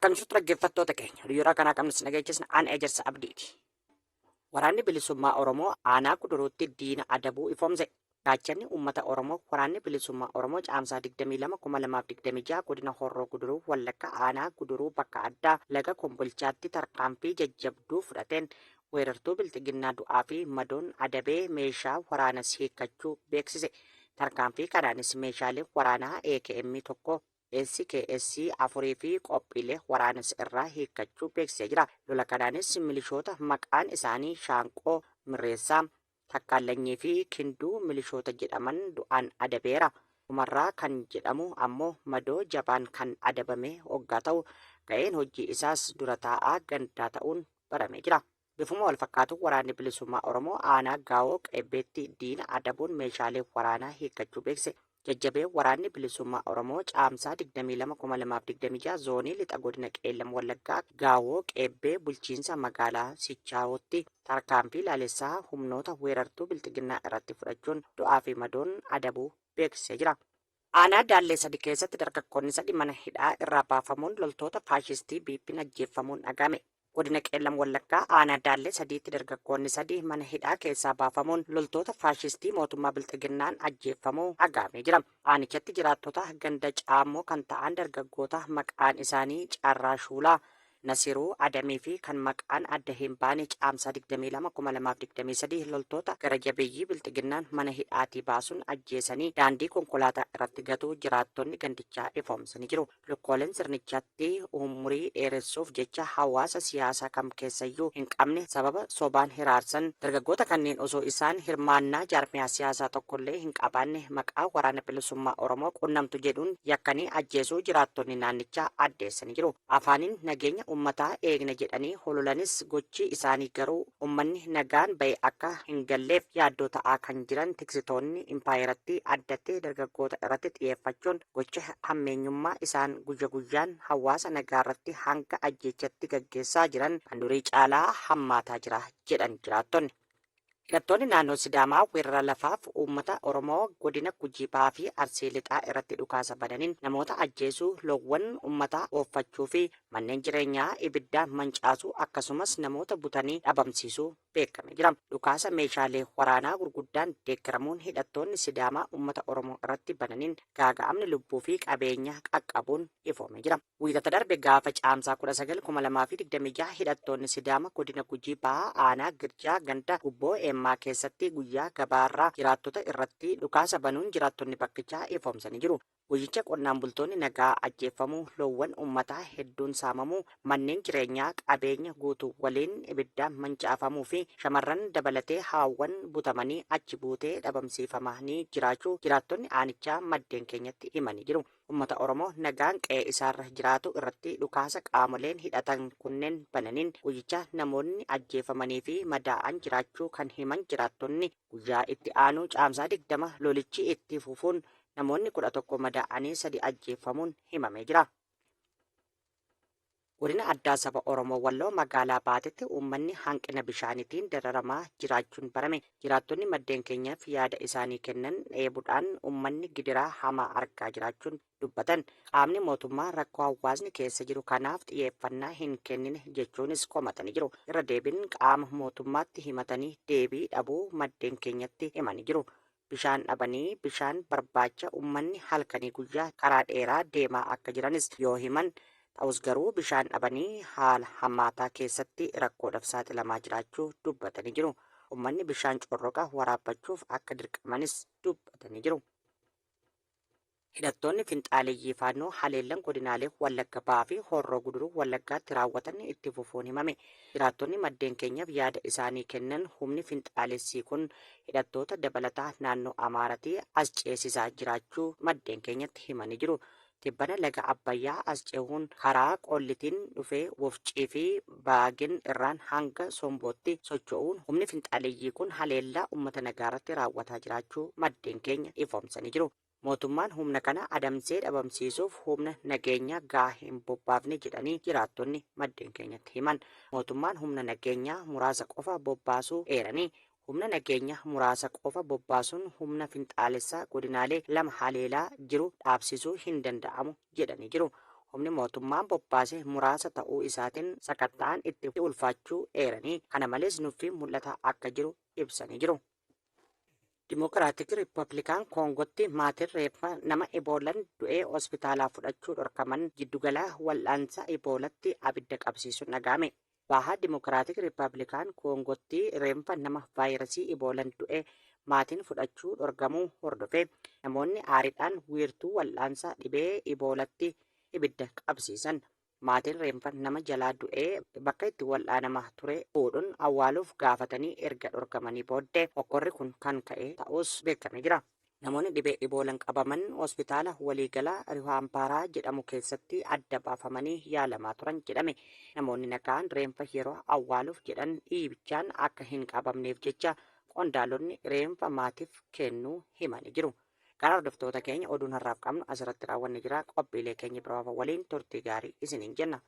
Akkam jirtu dhaggeeffattoota keenya, oduu yeroo kanaa qabnu sin dhageechisna an Ejersa Abdiiti. Waraanni Bilisummaa Oromoo aanaa Guduruutti diina adabuu ifoomse. Gaachanni uummata Oromoo Waraanni Bilisummaa Oromoo Caamsaa 22,2026 godina Horroo Guduruu Wallagga aanaa Guduruu bakka addaa laga Kombolchaatti tarkaanfii jajjabduu fudhateen weerartuu Bilxiginnaa du'aa fi madoon adabee meeshaa waraanas hiikkachuu beeksise. Tarkaanfii kanaanis meeshaalee waraanaa AKM 1, SKS 4 fi qophiilee waraanas irraa hiikkachuu beeksisee jira. Lola kanaanis milishoota maqaan isaanii Shaanqoo Mirreessaa, Takkaallanyii fi Kinduu milishoota jedhaman du'aan adabeera. Kumarraa kan jedhamu ammoo madoo jabaan kan adabame oggaa ta'u, ga'een hojii isaas dura taa'aa gandaa ta'uun baramee jira. Bifuma walfakkaatuun Waraanni Bilisummaa Oromoo aanaa Gaawoo Qeebbeetti diina adabuun meeshaalee waraanaa hiikkachuu beekse. Jajjabee Waraanni Bilisummaa Oromoo Caamsaa 22,2026 Zoonii Lixa Godina Qeellam Wallaggaa Gaawoo Qeebbee bulchiinsa magaalaa Sichaawootti tarkaanfii laalessaa humnoota weerartuu Bilxiginnaa irratti fudhachuun du'aa fi madoon adabuu beeksisee jira. Aanaa Daallee Sadi keessatti dargaggoonni sadi mana hidhaa irraa baafamuun loltoota faashistii BP'n ajjeeffamuun dhaga'ame. Godina Qeellam Wallaggaa aanaa Daallee Sadiitti dargaggoonni sadi mana hidhaa keessaa baafamuun loltoota faashistii mootummaa Bilxiginnaan ajjeeffamuu dhaga'amee jira. Aanichatti jiraattota ganda Caammoo kan ta'an dargaggoota maqaan isaanii Carraa Shuulaa, Nasiruu Adamii fi kan maqaan adda hin baane Caamsaa 22, 2023 loltoota gara jabeeyyii Bilxiginnaan mana hidhaatii baasuun ajjeesanii daandii konkolaataa irratti gatuu jiraattonni gandichaa ifoomsanii jiru. Lukkooleen sirnichatti umurii dheeressuuf jecha hawaasa siyaasaa kam keessayyuu hin qabne sababa sobaan hiraarsan dargaggoota kanneen osoo isaan hirmaannaa jaarmiyaa siyaasaa tokkollee hin qabaanne maqaa Waraana Bilisummaa Oromoo qunnamtu jedhuun yakkanii ajjeesuu jiraattonni naannichaa addeessanii jiru. Afaaniin nageenya ummataa eegna jedhanii hololanis gochi isaanii garuu ummanni nagaan ba'e akka hin galleef yaaddoo ta'aa kan jiran tiksitoonni impaayerattii addatti dargaggoota irratti xiyeeffachuun gocha hammeenyummaa isaan guyya guyyaan hawaasa nagaarratti hanga ajjeechatti gaggeessaa jiran kan durii caalaa hammaataa jira jedhan jiraattonni. Hidhattoonni naannoo Sidaamaa weerara lafaaf uummata Oromoo godina Gujii Bahaa fi Arsii Lixaa irratti dhukaasa bananiin namoota ajjeesuu, loowwan uummataa ooffachuu fi manneen jireenyaa ibiddaan mancaasuu akkasumas namoota butanii dhabamsiisuu beekamee jira. Dhukaasa meeshaalee waraanaa gurguddaan deeggaramuun hidhattoonni Sidaamaa uummata Oromoo irratti bananiin gaaga'amni lubbuu fi qabeenya qaqqabuun ifoomee jira. Wiixata darbe gaafa Caamsaa 19, 2026 hidhattoonni Sidaama godina Gujii Bahaa aanaa Girjaa ganda Gubboo Eemmaa keessatti guyyaa gabaarraa jiraattota irratti dhukaasa banuun jiraattonni bakkichaa ifoomsanii jiru. Guyyicha qonnaan bultoonni nagaa ajjeeffamuu, loowwan uummataa hedduun saamamuu, manneen jireenyaa qabeenya guutuu waliin ibiddaan mancaafamuu fi shamarran dabalatee haawwan butamanii achi buutee dhabamsiifamanii jiraachuu jiraattonni aanichaa maddeen keenyatti himanii jiru. Ummata Oromoo nagaan qe'ee isaarra jiraatu irratti dhukaasa qaamoleen hidhatan kunneen bananiin guyyicha namoonni ajjeefamanii fi madaa'an jiraachuu kan himan jiraattonni, guyyaa itti aanu Caamsaa 20 lolichi itti fufuun namoonni 11 madaa'anii 3 ajjeeffamuun himamee jira. Godina Addaa Saba Oromoo Walloo magaalaa Baatetti uummanni hanqina bishaaniitiin dararamaa jiraachuun barame. Jiraattonni maddeen keenyaaf yaada isaanii kennan dheebudhaan uummanni gidiraa hamaa argaa jiraachuun dubbatan. Qaamni mootummaa rakkoo hawaasni keessa jiru kanaaf xiyyeeffannaa hin kennine jechuunis komatanii jiru. Irra deebiin qaama mootummaatti himatanii deebii dhabuu maddeen keenyatti himanii jiru. Bishaan dhabanii bishaan barbaacha ummanni halkanii guyyaa karaa dheeraa deemaa akka jiranis yoo himan, ta'us garuu bishaan dhabanii haala hammaataa keessatti rakkoodhaf saaxilamaa jiraachuu dubbatanii jiru. Ummanni bishaan corroqa waraabbachuuf akka dirqamanis dubbatanii jiru. Hidhattoonni Finxaaleyyii Faannoo haleellan godinaalee Wallagga Bahaa fi Horroo Guduruu Wallaggaatti raawwatan itti fufuun himame. Jiraattonni maddeen keenyaf yaada isaanii kennan humni finxaalessii kun hidhattoota dabalataa naannoo Amaaratii as ceesisaa jiraachuu maddeen keenyatti himanii jiru. Tibbana laga Abbayyaa as cehuun karaa Qoollitiin dhufee Wofcii fi Baagin irraan hanga Sombootti socho'uun humni finxaaleyyii kun haleellaa ummata nagaarratti raawwataa jiraachuu maddeen keenya ifoomsanii jiru. Mootummaan humna kana adamsee dhabamsiisuuf humna nageenyaa gahaa hin bobbaafne jedhanii jiraattonni maddeen keenyatti himan. Mootummaan humna nageenyaa muraasa qofa bobbaasuu eeranii, humna nageenyaa muraasa qofa bobbaasuun humna finxaalessaa godinaalee lama haleelaa jiru dhaabsisuu hin danda'amu jedhanii jiru. Humni mootummaan bobbaase muraasa ta'uu isaatiin sakatta'aan itti ulfaachuu eeranii, kana malees nuffiin mul'ataa akka jiru ibsanii jiru. Dimokiraatik Rippabilikaan Koongotti maatiin reeffa nama Eboolan du'ee hospitaalaa fudhachuu dhorkaman jiddugala wal'aansa Eboolatti abidda qabsiisuun dhaga'ame. Baha Dimokiraatik Rippabilikaan Koongotti reenfa nama vaayirasii Iboolan du'e maatiin fudhachuu dhorgamuu hordofee namoonni aariidhaan wiirtuu wal'aansa dhibee Iboolatti ibidda qabsiisan. Maatiin reenfa nama jalaa du'ee bakka itti wal'aanama ture fuudhun awwaaluuf gaafatanii erga dhorkamanii booddee hokkorri kun kan ka'e ta'uus beekamee jira. Namoonni dhibee Iboolan qabaman hospitaala waliigalaa Riwaampaaraa jedhamu keessatti adda baafamanii yaalamaa turan jedhame. Namoonni nagaan reenfa yeroo awwaaluuf jedhan dhiibichaan akka hin qabamneef jecha qondaalonni reenfa maatiif kennuu himanii jiru. Egaan hordoftoota keenya oduun har'aaf qabnu asirratti raawwanne jira. Qophiilee keenya biroo waliin turtii gaarii isiniin jenna.